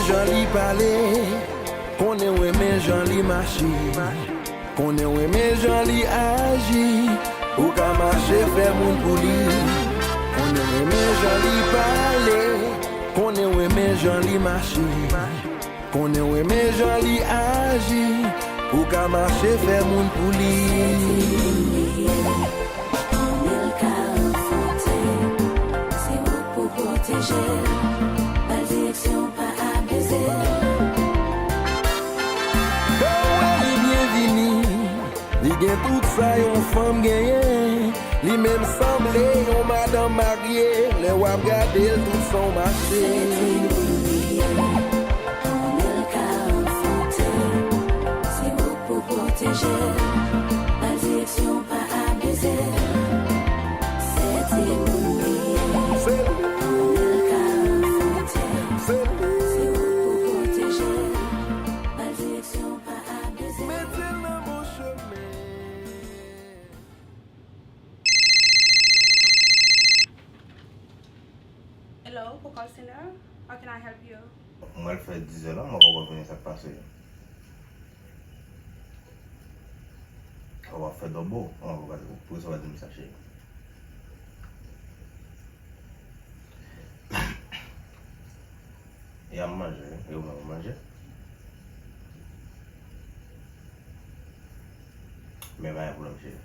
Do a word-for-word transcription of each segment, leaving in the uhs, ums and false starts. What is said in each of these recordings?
Jan li pale, konnen w renmen jan li mache. Konnen w renmen jan li aji, ou ka mache fè moun pou li. Konnen w renmen jan li pale, konnen w renmen jan li mache. Konnen w renmen jan li aji, ou ka mache fè moun pou li. Anmil ka ranfòte, se ou pou pwoteje l. Bal direksyon pa abize l. Yo wè li byen vini, li gen tout sa yon fanm genyen. Li menm sanble yon madanm marye, lè w ap gade l tout san w mache. Se timoun li ye, konnen l ka ranfòte. Se ou pou pwoteje l. Bal direksyon pa abize l. Se timoun li ye. Se li. Konnen l ka ranfòte. Se li. Se ou pou pwoteje l. Bal direksyon pa abize l. Mete l nan bon chemen. Hello, Coco Center. How can I help you? Mwen al fè dizè la, mwen poko vini, sa k pase? Ou ap fè dòbo, mwen poko, pou sa w di m sa, cheri. Ya m manje, wi. E ou menm ou manje? Men pa gen pwoblèm, cheri.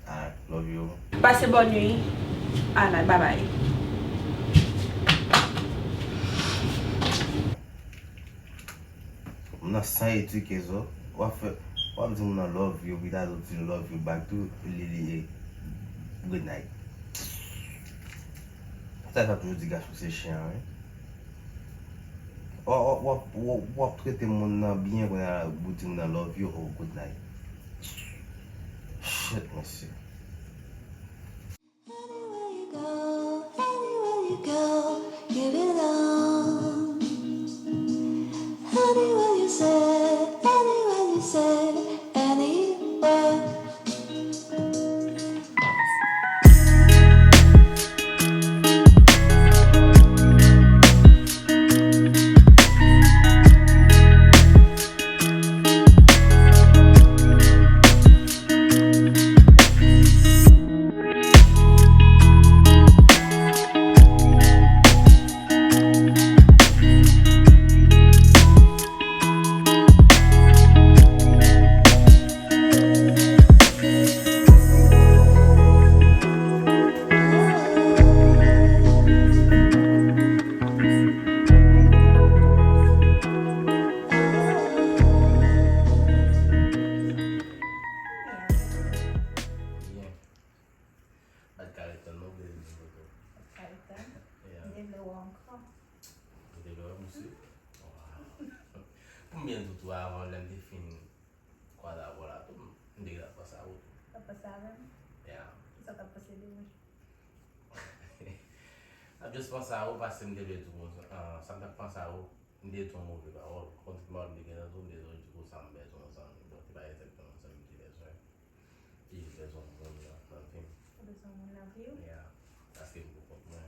Alright, love you. Pase bòn nwi. Alright, bye bye. M nan san etike zo. W ap fè, w ap di moun nan love you, pi ta di w di love you back tou, li, li, good night. Sa sa toujou di gason se chen an, wi. W ap, w ap, w ap, w ap trete moun nan byen kounye a, ou di moun nan love you, oh, good night. Shit, mesye. Anywhere you go, anywhere you go, give it up. Anywhere you say, anywhere you say, anywhere. Byen. Bat kare tann non, bebe, m poto. Bat kare tann? Yeah. M te vle wè w ankò. Ou te vle wè m osi? Wow. Pou m byen di w tou, avan lè m te fin kwaze avè w la tou, m te gentan panse a ou tou. T ap panse avè m? Yeah. Kisa w t ap panse de mwen? M t ap just panse a ou, paske m te vle di w, ah, sa m t ap panse a ou, m te di w yon move pawòl. Kontrèman, m te gentan di w, m te di w, di w sa m bezwen yon zanmi. Bon, se pa egzakteman zanmi m te bezwen. Li jis bezwen yon moun nan, nan vi m. Ou bezwen yon moun nan vi w? Yeah. Paske m pou kont mwen.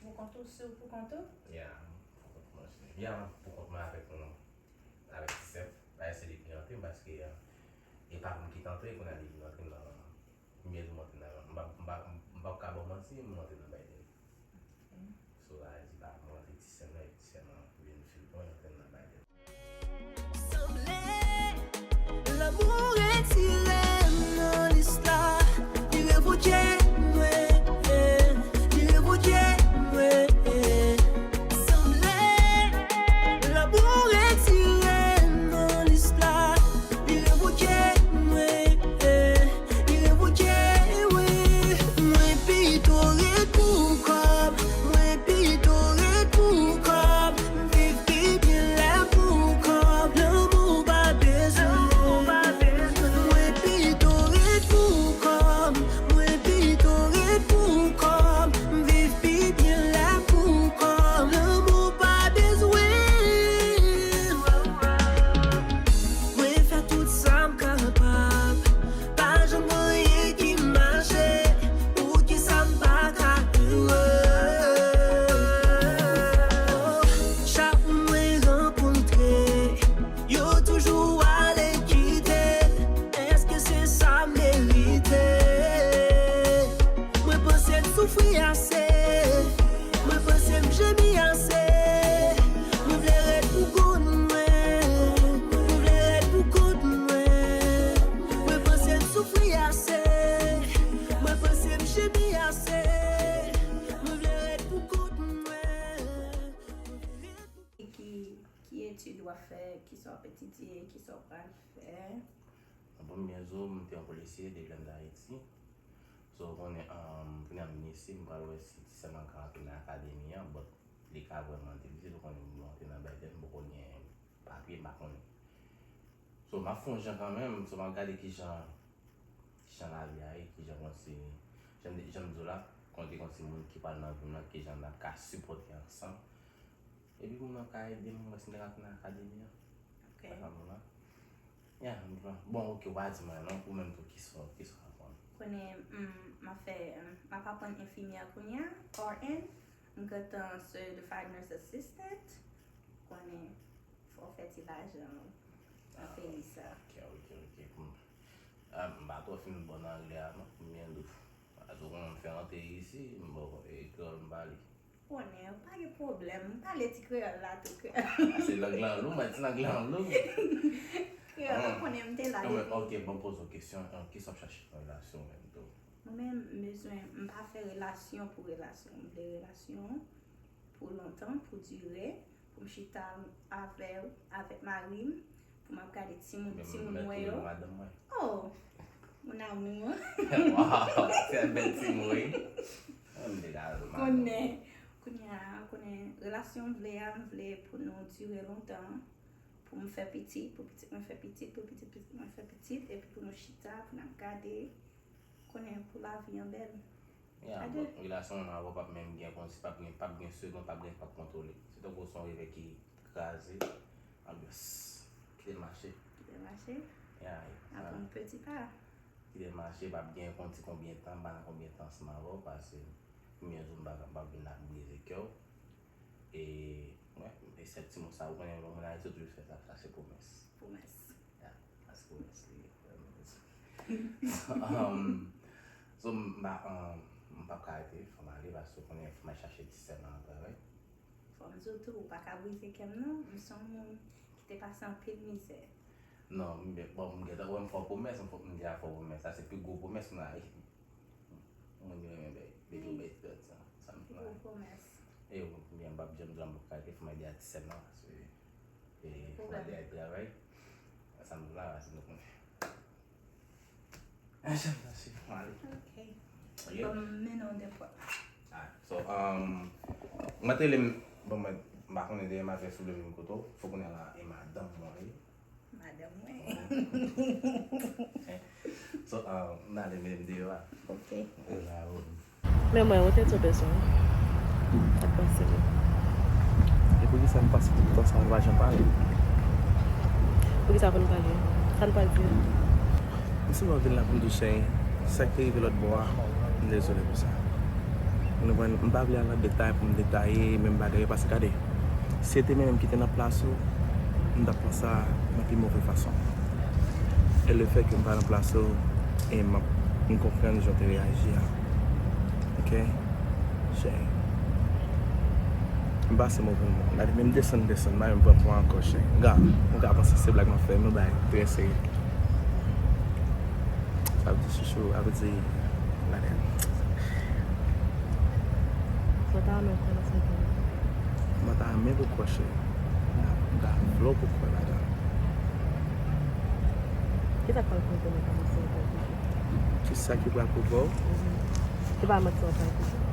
Pou kont ou, si w pou kont ou? Yeah, m pou kont mwen. Yeah, m pou kont mwen avèk yon, avèk Ti Sèf. Bagay se li ki rantre m paske, eh, e pa pou m ki t antre, kounye a li vin antre m nan, m byen di m antre nan, m pa, m pa, m pa ka ba w manti, m antre nan bay de. Ok. So, sa vle di pa mwen antre ti sè m nan, epi ti sè m nan vin fil pran, antre nan bay de. Sanble lanmou retire m nan lis la, li revoke mwen, li revoke mwen. Sanble lanmou retire m nan lis la, li revoke mwen, li revoke, wi. Mwen pito rete Pral fè. Bon, byen zo, m te yon polisye depi lè m t Ayiti. So, konnen, um, kounye a m vin isi, m pral wè si ti sè m an ka antre nan akademi an, but li ka vrèman difisil, ou konnen, pou antre nan Biden, m poko gen papye, m pa konnen. So, m ap fè yon jan kanmenm, so, m ap gade kijan, kijan lavi a ye, kijan konsi, jan, jan m di w la, konnen te konsi moun ki pral nan vi m nan, kijan n ap ka sipòte ansanm. Epi pou mwen ka ede m wè si m ta ka tounen akademi an. Ok. Sa ka moun an. Ya, m pran. Bon, ok, w pa di mwen non, ou menm tou, kisa, kisa w aprann? Konnen, m, m ap fè, m ap aprann enfimyè kounye a, R N. M gentan certified nurse assistant. Konnen, fò w fè ti lajan nan peyi sa. Ok, ok, ok. Pou m, ah, m pa twò fin bon nan anglè a non, pou m byen di w. Paske ou konnen m fè antre isi, m bon, e kreyòl m pale. Konnen, pa gen pwoblèm. M pale ti kreyòl la tou, kreyòl. Ah, se lang lan lou, mwen di lang lan lou. Kreyòl, ou konnen m te la depi. Ok, bon, poze w kesyon. Ah, kisa w ap chache nan relasyon menm tou? Mwen menm, m bezwen, m pa fè relasyon pou relasyon. M vle relasyon pou lontan, pou dire, pou m chita avè w, avèk mari m, pou m ap gade timoun, timoun mwen yo. Oh, mon amour. Wow, se bèl ti mo wi. Konnen, kounye a, konnen relasyon m vle a, m vle pou nou dire lontan, pou m fè pitit, pou pitit mwen fè pitit, pou pitit pitit mwen fè pitit, epi pou nou chita, pou n ap gade, konnen pou lavi an bèl. Ya, bon, relasyon mwen avè w p ap menm gen konsi, p ap gen, p ap gen segonn, p ap gen k ap kontwole. Se tankou se yon rivyè ki kraze, anbyans, kite l mache. Kite l mache? Ya, aprann peti pa. Kite l mache, p ap gen konti konbyen tan, m pa nan konbyen tan ansanm avè w, paske premye jou m pa, m p ap vin la pou brize kè w. E, wi, e sèt ti mo sa, ou konnen lè moun Ayiti, yo toujou fè sa, sa se pwomès. Pwomès. Ya, paske pwomès li ye, pwomès. Um, so, m pa, um, m p ap ka rete, fò m ale, paske ou konnen fò m al chache ti sè m nan travay. Fò m di w tou, ou pa ka brize kè m non, m se yon moun ki te pase anpil mizè. Non, m, bon, m gentan wè m fè w pwomès, m fè, m deja fè w pwomès, sa se pi gwo pwomès m nan. Moun yo renmen bay, depi yo bay pèd sa. Sa m fè. Gwo pwomès. E yo, m p ap janm di w m p ap ka rete, fò m al ede a ti sè m nan, paske, e, fò m al ede a travay. Sa m la, se nou konnen. Anjan, mèsi, fò m ale. Ok. Ok. Bon, m mennen w dèfwa. Alright. So, um, mwen te rele m, bon, mwen, m pa konnen dèyè m ap fè sou le menm kote w, fò konnen la, e madanm mwen ye. Madanm mwen. So, ah, m ale mennen m deyò a. Ok. Men mwen, ou te di w bezwen. Sa k pase? E poukisa n pase tout tan sa, nou pa janm pale? Poukisa pou n pale? Sa n pral di? M sèlman vin la pou m di w, cheri, sa k te rive lòt bò a, m dezole pou sa. Ou konprann? M pa vle al nan detay pou m detaye menm bagay yo, paske gade, si se te mwen menm ki te nan plas ou, m t ap pran sa nan pi move fason. E lefètke m pa nan plas ou, e m ap, m konprann jan w te reyaji a. Ok? Cheri. M pase move moman. Gade, menm desann, desann, m pa menm pran pwen ankò, cheri. Gade, ou ka panse se blag m ap fè, men bagay trè serye. Sa vle di chouchou, sa vle di, gade. Mwen ta renmen w kwè nan sa m di. Mwen ta renmen pou w kwè, cheri. M ta vle w pou w kwè ladan. Kisa k pral pwouve w nan kòmansman an? Kisa ki pral pwouve w? Mhm. Se pa manti w ap bay kote.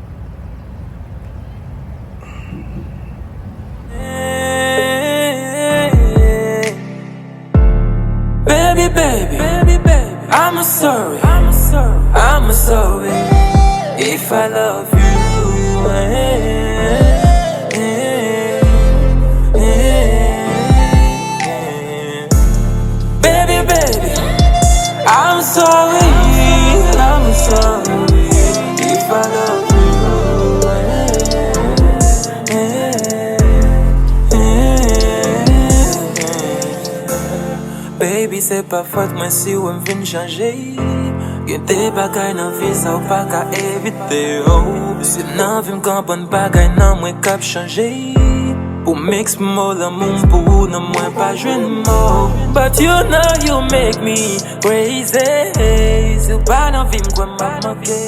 Baby, baby, baby, baby, I'm sorry, I'm sorry, I'm sorry if I love you. Baby, baby, I'm sorry, I'm sorry if I love you. Baby, se pa fòt mwen si w wè m vin chanje. Gen de bagay nan vi sa w pa ka evite, oh. Si m nan vi m, gen bann bagay nan mwen k ap chanje. Pou m eksprime w lanmou m pou ou, non mwen pa jwenn mo. But you know you make me crazy. Si w pa nan vi m, kwè m ap manke.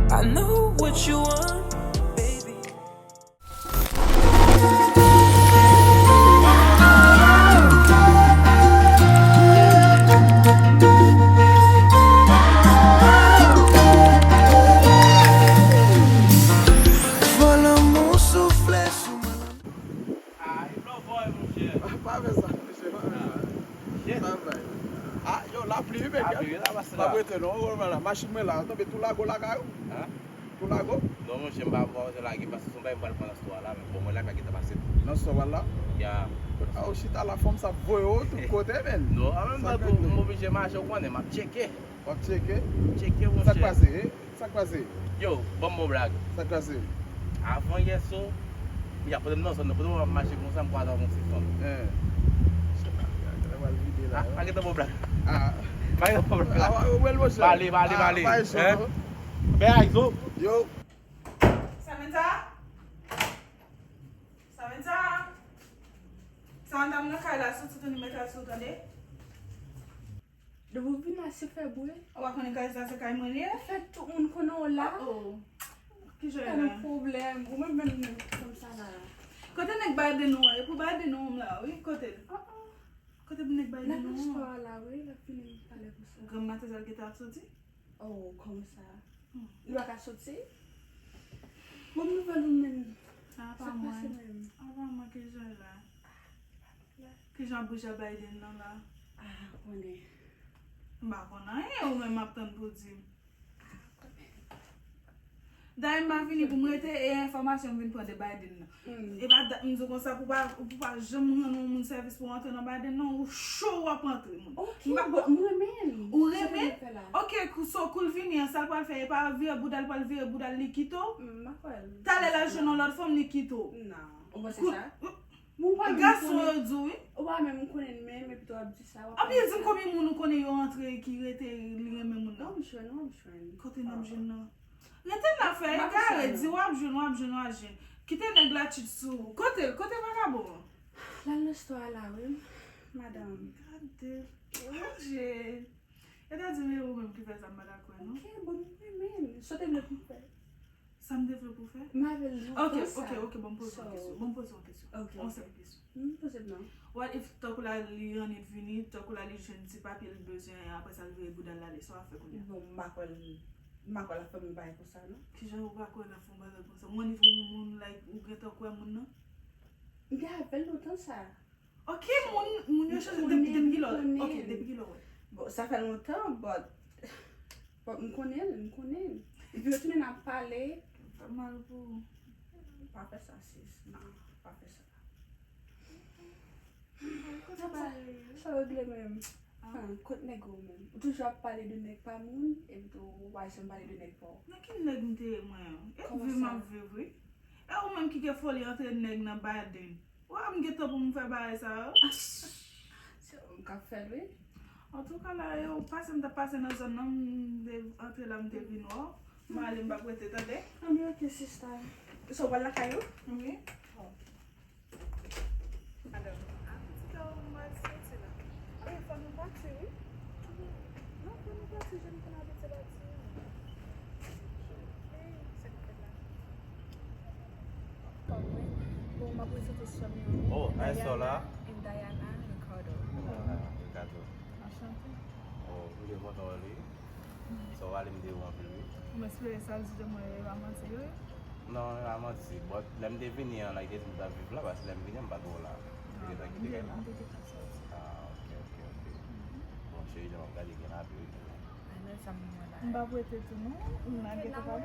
I know what you want, baby. Apli wi, men. Apli wi, la, pase la. M ap rete non, wè la, machin mwen la, tonbe tou lago lakay ou. Hein? Tou lago? Non, monchè, m pa, m pa bezwen lage, paske se yon bagay m pral pran nan store la, men bon, mwen la, pa gentan pase. Nan store la? Ya. A, ou chita la, fanm sa ap voye w tout kote, men. Non, an menm tan tou, m oblije mache, ou konnen, m ap tcheke. W ap tcheke? Tcheke, monchè. Sa k pase, eh? Sa k pase? Yo, ban m bon blag. Sa k pase? Avan yè so, ya, pandan m nan zòn nan, pandan m ap mache konsa, m kwaze avèk yon ti fanm. Eh. Sa pral vide la, ah, pa gentan bon blag. Ah. Pa gentan bon blag. Ah, ou bèl, monchè. Bale, bale, bale. Hein? Bèl, Izo. Yo. Samantha? Samantha? Samantha, m nan kay la, soti tounen met al sou, tande? Depi w vin la, se fè bri. Ou pa konnen kay sa, se kay mwen li ye? Fè tout moun konnen w la. Oh, oh. Ki jan w ye la? Pwoblèm. Ou menm, menm, menm, konsa la. Kote nèg Biden ou an? E pou Biden ou m la, wi. Kote l? Oh, oh. Kote pou nèg Biden ou an? L ap nan store la, wi. L ap vini talè konsa. Granm maten sa l gentan ap soti? Oh, konsa. Hmm. Li pa ka soti? Bon, nouvèl ou menm? Sa pa mwen. Sa k pase menm? Apa mwen, ki jan la? Ki jan bouch a Biden nan la? Ah, konnen. M pa konn anyen, ou menm ap tann pou di m. Dayè m pa vini pou m rete e enfòmasyon m vin pran de Biden nan. Hmm. E pa dat m di w konsa pou pa, pou pa janm rann yon moun sèvis pou w antre nan Biden nan, ou cho w ap antre moun. Ok, bon, m renmen l. Ou renmen? Ok, kou, so kou l vini an, sa l pral fè, e pa vire bouda l, pral vire bouda l, li kite w? Hmm, m pa kwè l. Talè l al jwenn yon lòt fanm, li kite w. Non. Ou panse sa? Bon, ou pa menm konnen. Gason yo di w, wi. Ou pa menm konnen l menm, epi tou w ap di sa, w ap di sa. Anpil di m konbyen moun ou konnen yo antre ki rete li renmen moun nan. W ap jwenn, w ap jwenn. Kote n ap jwenn nan? Rete nan fè egare, di w ap jwenn, w ap jwenn, w ap jwenn. Kite nèg la tchit sou ou. Kote l? Kote vakabon an? L al nan store la, wi, madanm. Gade l. Bondye. E ta di m e ou menm ki fè sa, m pa dakò, non. Ok, bon, m renmen l. Sa w te vle pou m fè? Sa m te vle pou fè? M avè l lontan sa. Ok, ok, ok, bon, m poze yon kesyon. Bon, m poze yon kesyon. Ok, yon sèl kesyon. Hmm, poze m non. What if, tankou la, li annik vini, tankou la, li jwenn ti papye l bezwen, apre sa, l vire bouda l ale, sa w ap fè kounye a? Bon, m pa kwè l, m pa kwè l ap fè m yon bagay konsa, non. Kijan ou pa kwè l ap fè yon bagay konsa? Ou annik yon moun, like, ou gentan kwè moun nan? M te avè l lontan sa. Ok, moun, moun yo chanje depi, depi kilè? Ok, depi kilè w wè? Bon, sa fè lontan, but, but m konnen l, m konnen l. Epi yo tounen ap pale. Fè mal pou ou. Pa fè sa, sis. Non, pa fè sa. Sa regle menm. Kot nèg ou menm? Ou toujou ap pale de nèg pa moun, epi tou ou pa janm pale de nèg pa w. Nan ki nèg m te ye mwen? E viv m ap viv, wi. E ou menm ki gen foli antre nèg nan Biden. Wa, m gen tan pou m fè bagay sa yo. Se ou menm k ap fè l, wi. Antouka, la, yo pase m t ap pase nan zòn nan, m te antre la, m te vin wè w. M ale, m p ap rete, tande? Anben, ok, sista. So, w al lakay ou? Wi. Madanm, a pitit la, m al soti la. E, fò nou pati, wi. Non, fò nou pati, jèn fanm abitye pati. Sa k fèt la? Bon, m ap prezante sè m yo. Oh, nice, sè w la. Diana and Diana Ricardo. Ah, Ricardo. Anchante. Oh, m byen kontan wè w, wi. Sa w ale m de ou anpil, wi. M espere sa l di de mwen e pa manti, wi. Non, e pa manti. But lè m te vini an, like, m t ap viv la, paske lè m vini an, m pa t wè w la. M te gentan kite kay la. M te gentan soti. Ah, ok, ok, ok. Bon, cheri, jan m ap gade gen lavi, wi. Ay, men sa m wè la. M p ap rete tou, non. M nan geto pa.